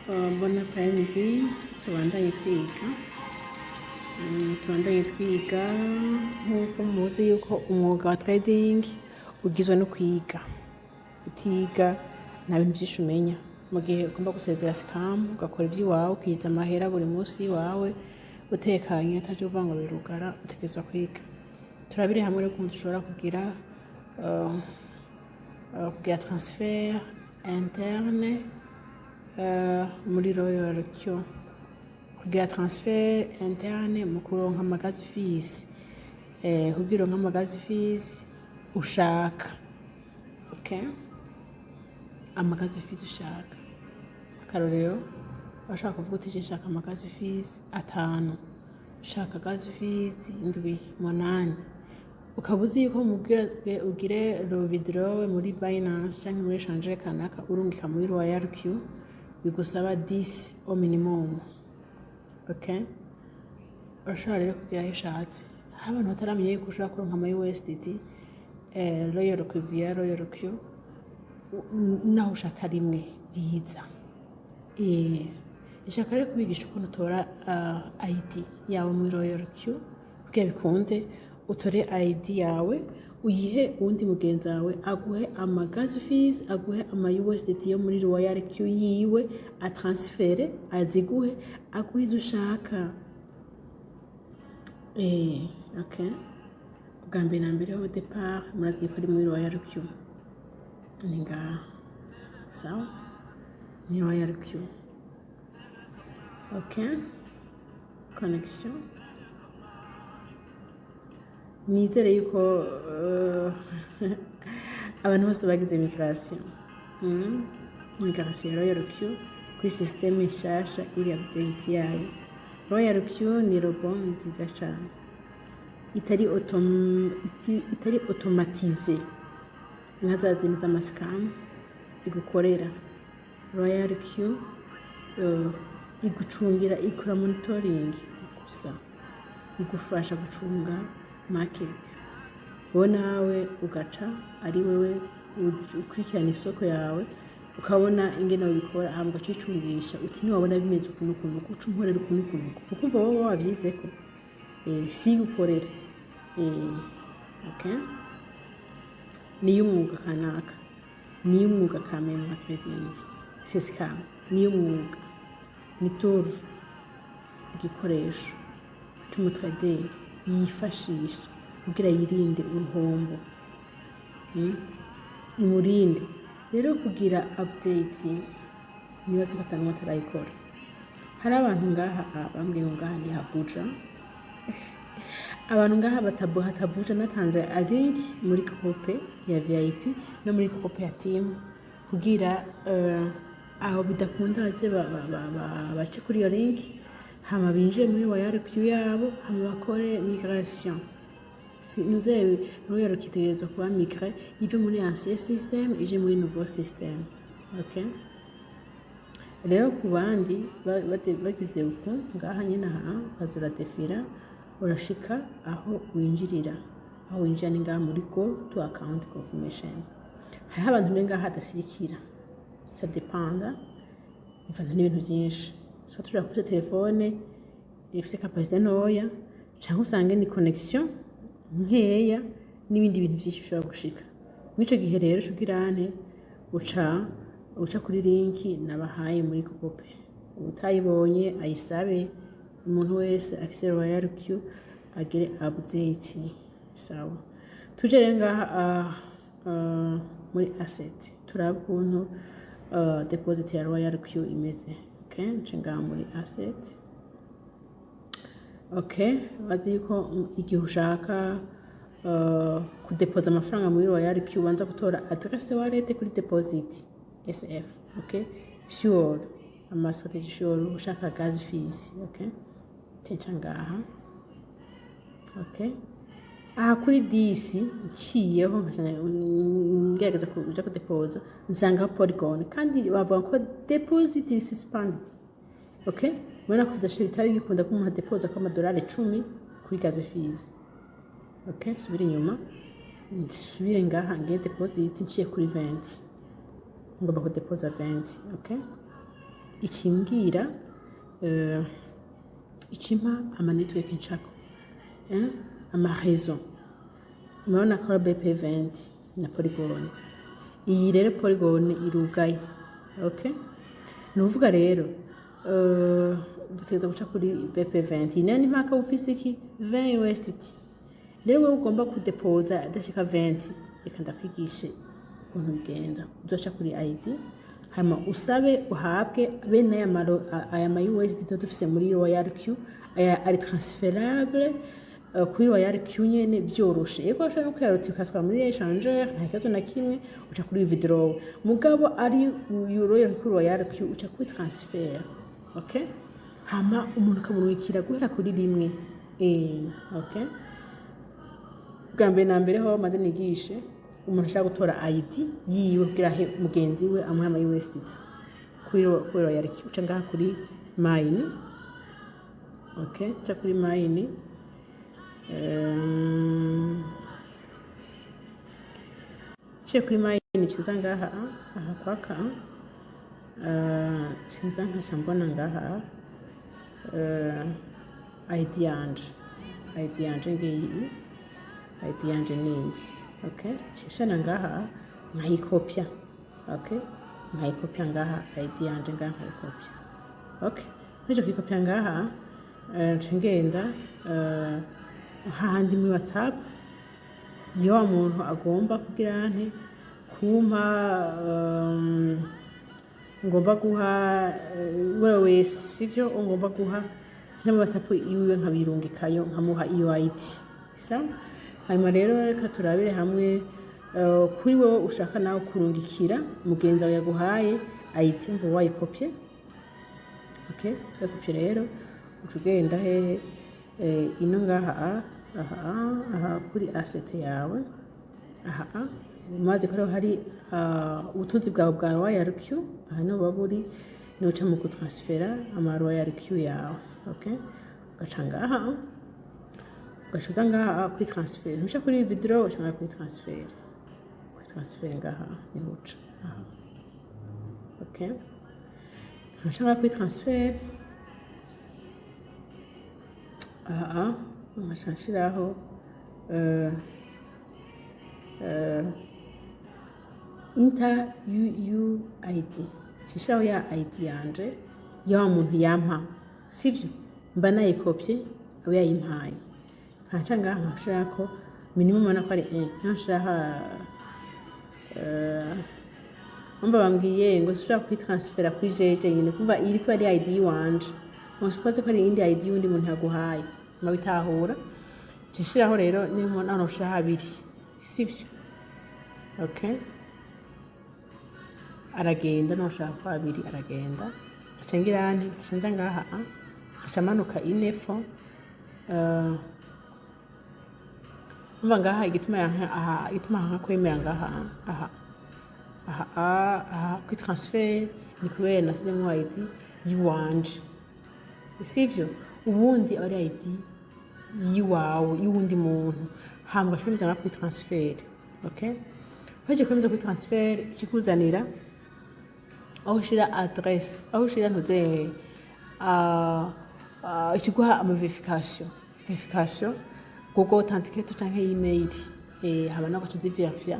Bon après-midi, tubandanye twiga. Tubandanye twiga nk'uko muzi yuko umwuga wa trading ugizwe no kwiga. Utiga nta bintu vyinshi umenya. Mu gihe ugomba gusezera scam, ugakora ivy'iwawe, ukinjiza amahera buri munsi iwawe, utekanye, ataco uvuga ngo birugara, utegerezwa kwiga. Turabire hamwe rero ukuntu dushobora kugira transfert interne muri Royal Q. Kugira transfert interne mu kuronka ama gas fees. Kugira uronke ama gas fees ushaka. Okay? Ama gas fees ushaka. Akarorero, washaka kuvuga uti: "Je nshaka ama gas fees 5, nshaka gas fees 7, 8." Ukaba uzi yuko mugira ugire withdraw muri Binance canke muri exchange kanaka, urungika muri Royal Q, bigusaba 10 au minimum. Okay? Urashobora rero kugira ayo ushatse. Hari abantu bataramenya yuko ushobora kuronka ama USDT Royal Q via Royal Q, naho ushaka rimwe riza. Nshaka rero kubigisha ukuntu utora ID yawe muri Royal Q kugira bikunde utore ID yawe, uyihe uwundi mugenzi wawe, aguhe ama gas fees, aguhe ama USDT yo muri Royal Q yiwe, atransfere aziguhe, aguhe izo ushaka. Okay. Bwa mbere na mbere, au départ, murazi ko ari muri Royal Q, ni ngaha. Sawa, ni Royal Q. Okay, connection. Nizere yuko abantu bose bagize migration ya Royal Q kuri système nshasha iri update yayo. Royal Q ni robot nziza cyane itari automatisé nka za zindi z'ama scam zigukorera. Royal Q igucungira, ikora monitoring gusa, igufasha gucunga market, wowe nawe ugaca ari wewe ukurikirana isoko yawe, ukabona ingene wabikora, hama ugaca wicungisha uti: "Niwabona bimeze ukuntu ukuntu, uca unkorera ukuntu ukuntu," ukumva wowe wavyizeko. Si gukorera. Okay, niyo umwuga kanaka, niyo umwuga kameme wa trading, si scam, niyo umwuga, ni tool, igikoresho c'umutraderi yifashisha kugira yirinde uruhombo. Imurinde rero kugira update. Nibaze ko atanumwe atarayikora. Hari abantu ngaha, bambwiye ngo ngaha ntihabuja abantu ngaha batabu hatabuja. Natanze link muri groupe ya VIP no muri groupe ya team kugira aho bidakunda baze bace kuri iyo link, hama binjire muri Royal Q yabo, hama bakore migration. Si nuze Royal Q itegerezwa kuba migré, ive muri ancien système ije muri nouveau système. Okay, rero ku bandi bagize uku ngaha nyine, aha ukaza uradefira, urashika aho winjirira. Aho winjira ni ngaha muri go to account confirmation. Hariho abantu rero ngaha hadasirikira, ça dépend, bivana n'ibintu byinshi. So tushobora gufata telefone ifise capacité ntoya, cyangwa usange ni connexion nkeya n'ibindi bintu byinshi bishobora gushika. Muri ico gihe rero uca uca kuri link nabahaye muri groupe. Utayibonye ayisabe. Umuntu wese afise Royal Q agire update. Sawa, tuje rero ngaha muri asset, turabe ukuntu deposit ya Royal Q imeze. Okay, nce ngaha muri asset. Okay, bazi yuko igihe ushaka kudepoza amafaranga muri Royal Q, ubanza gutora adresse wallet kuri deposit SF. Okay, sure, ama strategy sure, ushaka gas fees. Okay, nca ngaha. Okay, aha kuri 10 nciyeho, ngerageza kuja kudepoza, nsanga Polygon, kandi bavuga ko deposit is suspended. Okay, mubona ko bidashobora, bitaba bigikunda ko umuntu adepoza ko amadolari 10 kuri gas fees. Okay, subire inyuma, nsubire ngaha, ngiye deposit, nciye kuri 20, ngomba kudepoza 20. Okay. Ikimbwira ikimpa ama network nshako, ama réseau. Murabona ko ari BEP20 na Polygon. Iyi rero Polygon irugaye, okay? Ni ukuvuga rero dutegereza guca kuri BEP20. Iyi nayo ni mpaka ufise iki? 20 USDT. Rero wewe ugomba kudepoza adashika 20, reka ndakwigishe ukuntu bigenda. Uzoca kuri ID, hanyuma usabe uhabwe bene aya ma USDT tuba dufise muri Royal Q. Aya ari transférable kuri Royal Q nyene vyoroshe. Yego, ushobora no kuyaruta ukatwara muri échangeur, nta kibazo na kimwe, uca kuri withdraw. Mugabo ari Royal kuri Royal Q, uca kuri transfert, okay? Hama umuntu akamurungikira guhera kuri rimwe, okay? Bwa mbere na mbere ho maze nigishe umuntu ashaka gutora ID yiwe kugira ahe mugenzi we amuhe ama USDT kuri Royal Q, uca ngaha kuri mine, okay? Uca kuri mine, ciye kuri mine, cinza ngaha aha kwaka, cinza nkaca mbona ngaha ID yanje. ID yanje ngiyi, ID yanje niyi, okay? Cishana ngaha nkayikopya, okay? Nkayikopya ngaha ID yanje ngaha, nkayikopya, okay? Nkeje kuyikopya ngaha, nca ngenda hahandi muri WhatsApp iyo wa muntu agomba kugira nte kumpa, ngomba guha wewe wese sivyo ngomba guha, nca muri WhatsApp iwiwe nkabirungikayo, nkamuha iyo ID. Sawa? Hanyuma rero reka turabire hamwe kuri wowe ushaka nawe kurungikira mugenzi wawe yaguhaye ID. Mva wayikopye, okay? Wayikopye rero, uca ugenda hehe? Ino ngaha, aha aha kuri asset yawe aha. Maze ko rero hari ubutunzi bwawe bwa Royal Q, aha niho buba buri. Niho uca mu gutransfera ama Royal Q yawe, okay? Ugaca ngaha, ugaca uza ngaha kuri transfer. Ntuca kuri withdraw, uca ngaha kuri transfer. Kuri transfer ngaha niho uca aha, okay? Ntuca ngaha kuri transfer aha, nkaca nshiraho enter UUID, nshiraho ya ID yanje ya wa muntu yampa, sivyo? Mba nayikopye, aba yayimpaye. Nkaca ngaha nkashirako minimum, ubona ko ari 1, nshiraho umva bambwiye ngo sinshobora kuyitransfera kuri jeje nyine, kumva iri ko ari ID yiwanje. On suppose ko ari iyindi ID y'undi muntu yaguhaye, mabitahura. Nshiraho rero niyo nano ushiraho abiri, sivyo? Okay, aragenda. Nushaka ko abiri aragenda, aca ngira nti aca nza ngaha, aca amanuka inefo. Umva ngaha igituma aha, igituma aha kwemera ngaha aha aha aha kuri transfer ni kubera nasizemo ID yiwanje, sivyo? Ubundi aba ari ID yiwawe, y'uwundi muntu. Hama ugaca wemeza ngaha kuri transfer, okay? Uhejeje kwemeza kuri transfer, ikikuzanira aho ushira adresse, aho ushira ntuze ikiguha ama verification Google Authenticator canke email, hama nawe ugaca uziverifya,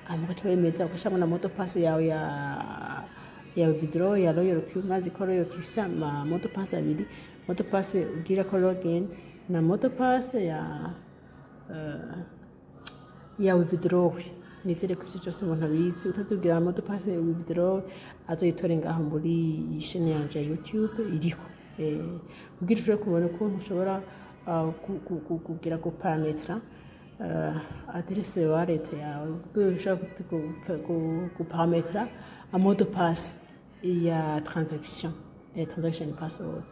hama ugaca wemeza, ugashiramo na mot de passe yawe ya withdraw ya Royal Q. Mazi ko Royal Q ifise ama mot de passe abiri: mot de passe ugira ko login na mot de passe ya withdraw. Nizere ko ivyo vyose umuntu abizi. Utazibwira mot de passe withdraw, azoyitore ngaho muri iyi chaîne yanje ya YouTube iriho, kugira ushobore kubona ukuntu ushobora kugira guparametra adresse wallet yawe, kugira ushobora guparametra mot de passe ya transaction, transaction password.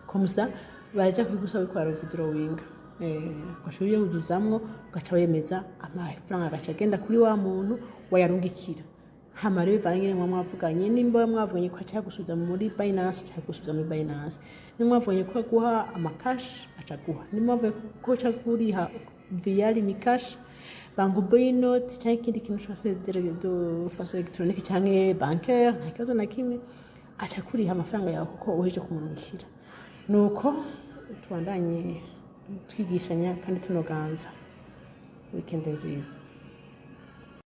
Comme ça baraja kubigusaba uriko withdrawing, ugaca uyuzuzamwo, ugaca wemeza, amafaranga agaca agenda kuri wa muntu wayarungikira. Hama rero bivanye n'ingene muba mwavuganye, nimba mwavuganye ko aca yagusubiza muri Binance, aca yagusubiza muri Binance. Nimba mwavuganye ko aguha amakashi, aca aguha. Nimba mwavuganye ko aca kuriha via Lumicash, Bancobu inoti canke ikindi kintu cose de façon électronique canke bancaire, nta kibazo na kimwe. Aca kuriha amafaranga yawe kuko uheje kumurungikira. Nuko tubandanye twigishanya kandi tunoganza. Weekend nziza.